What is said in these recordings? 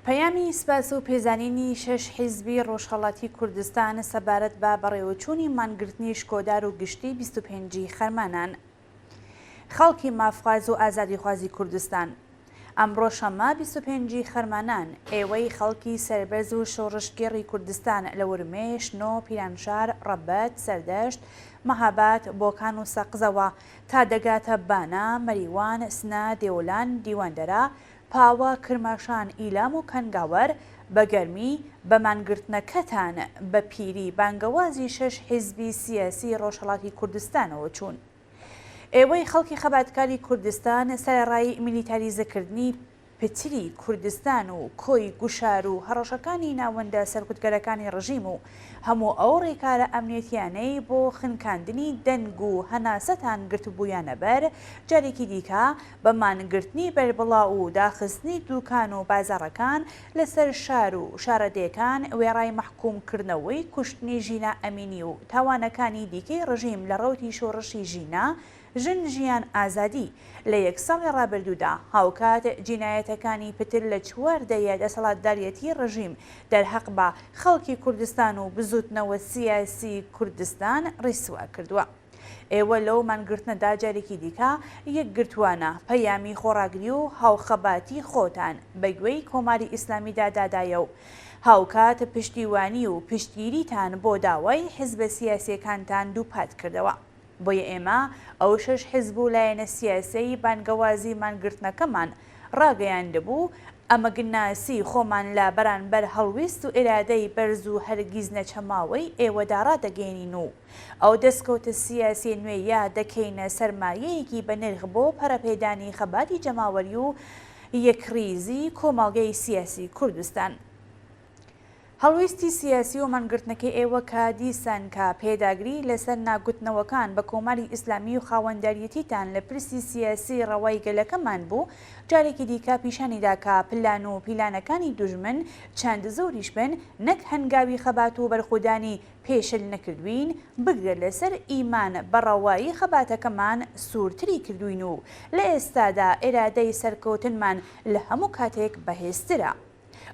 پەیامی سپاس و پێزانینی شەش حیزبی ڕۆژهەڵاتی کوردستان سەبارەت بە بەڕێوەچوونی مانگرتنی شکۆدار و گشتی 25 ی خەرمانان. خەڵکی مافخواز و ئازادیخوازی کوردستان، ئەمڕۆ شەممە 25 ی خەرمانان، ئێوەی خەڵکی سەربەرز و شۆڕشگێڕی کوردستان لە ورمێ، شنۆ، پیرانشار، ڕەبەت، سەردەشت، مەهاباد، بۆکان و سەقزەوە تا دەگاتە بانە، مەریوان، سنە، دێولان، دیواندەرە، پاوە، کرماشان، ئیلام و کەنگاوەر، بە گەرمی بە مانگرتنەکەتان بە پیری بانگەوازی شەش حیزبی سیاسی ڕۆژهەڵاتی کوردستانەوە چوون. ئێوەی خەڵکی خەباتکاری کوردستان سەرەڕای میلیتاریزەکردنی پتری کوردستان و کۆی گوشار و هەڕەشەکانی ناوەندە سەرکوتگەرەکانی ڕژیم و هەموو ئەو ڕێکارە ئەمنیەتیانەی بۆ خنکاندنی دەنگ و هەناسەتان گرتبوویانە بەر، جارێکی دیکە بە مانگرتنی بەربڵاو و داخستنی دووکان و بازاڕەکان لە سەر شار و شارەدێکان وێڕای مەحکووم کردنەوەی کوشتنی ژینا ئەمینی و تاوانەکانی دیکەی ڕژیم لە ڕەوتی شۆڕشی ژینا ژن ژیان ئازادی لە یەک ساڵی ڕابردوودا هاوکات جینایەتەکانی پتر لە چوار دەیە دەسەڵاتداریەتی ڕژیم دەرهەق بە خەڵکی کوردستان و بزووتنەوە سیاسی کوردستان ڕیسوا کردووە. ئێوە لەو مانگرتنەدا جارێکی دیکە یەکگرتووانە پەیامی خۆڕاگری و هاوخەباتی خۆتان بە گوێی کۆماری ئیسلامیدا دادایە و هاوکات پشتیوانی و پشتگیریتان بۆ داوای حیزبە سیاسییەکانتان دووپات کردەوە. بۆیە ئێمە ئەو شەش حیزب و لایەنە سیاسیەی بانگەوازی مانگرتنەکەمان ڕاگەیاندبوو، ئەمەگناسی خۆمان لە بەرانبەر هەڵویست و ئیرادەی بەرز و هەرگیز نەچەماوەی ئێوەدا ڕادەگەیەنین و ئەو دەستکەوتە سیاسیە نوێیە دەکەینە سەرمایەیەکی بەنرخ بۆ پەرەپێدانی خەباتی جەماوەری و یەکڕیزی کۆمەڵگەی سیاسی کوردستان. هەڵویستی سیاسی و مانگرتنەکەی ئێوە کە دیسان کە پێداگری لەسەر نا گوتنەوەکان بە کۆماری ئیسلامی و خاوەنداریەتیتان لە پرسی سیاسی ڕەوای گەلەکەمان بوو، جارێکی دیکە پیشانی دا کە پلان و پیلانەکانی دوژمن چەند زۆریش بن نەک هەنگاوی خەبات و بەرخودانی پێشل نەکردوین، بگرە لەسەر ئیمان بە ڕەوایی خەباتەکەمان سوورتری کردوین و لە ئێستادا ئیرادەی سەرکەوتنمان لە هەموو کاتێک بەهێزترە.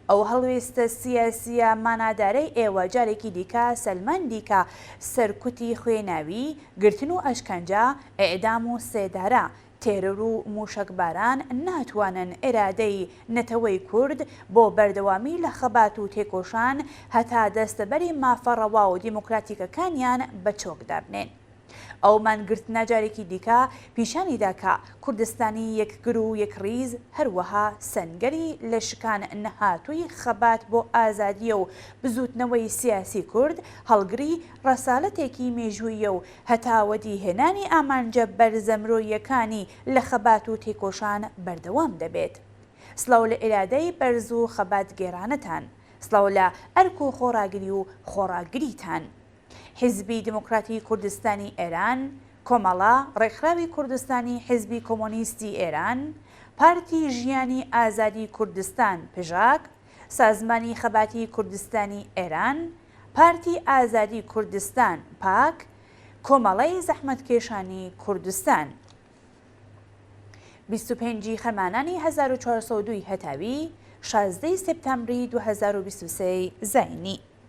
ئەو هەڵوێستە سیاسییە مانادارەی ئێوە جارێکی دیکە سەلماندی کە سەرکوتی خوێناوی، گرتن و ئەشکەنجە، ئیعدام و سێدارە، تێرۆر و مووشەکباران ناتوانن ئیرادەی نەتەوەی کورد بۆ بەردەوامی لە خەبات و تێکۆشان هەتا دەستەبەری مافە ڕەوا و دیموکراتیکەکانیان بە چۆک دابنێن. ئەو مانگرتنە جارێکی دیکە پیشانی دا کە کوردستانی یەکگر و یەکڕیز هەروەها سەنگەری لە شکان نەهاتووی خەبات بۆ ئازادییە و بزووتنەوەی سیاسی کورد هەڵگری ڕەسالەتێکی مێژووییە و هەتا وەدیهێنانی ئامانجە بەرزە مرۆییەکانی لە خەبات و تێکۆشان بەردەوام دەبێت. سڵاو لە ئیرادەی بەرز و خەباتگێرانەتان. سڵاو لە ئەرک و خۆڕاگری و خۆڕاگریتان. حیزبی دیموکراتی کوردستانی ئێران، کۆمەڵە، ڕێکخراوی کوردستانی حیزبی کۆمۆنیستی ئێران، پارتی ژیانی ئازادی کوردستان پژاک، سازمانی خەباتی کوردستانی ئێران، پارتی ئازادی کوردستان پاک، کۆمەڵەی زەحمەتکێشانی کوردستان. 25 ی خەرمانانی 1402 ی هەتاوی، 16 ی سێپتامبری 2023 زایینی.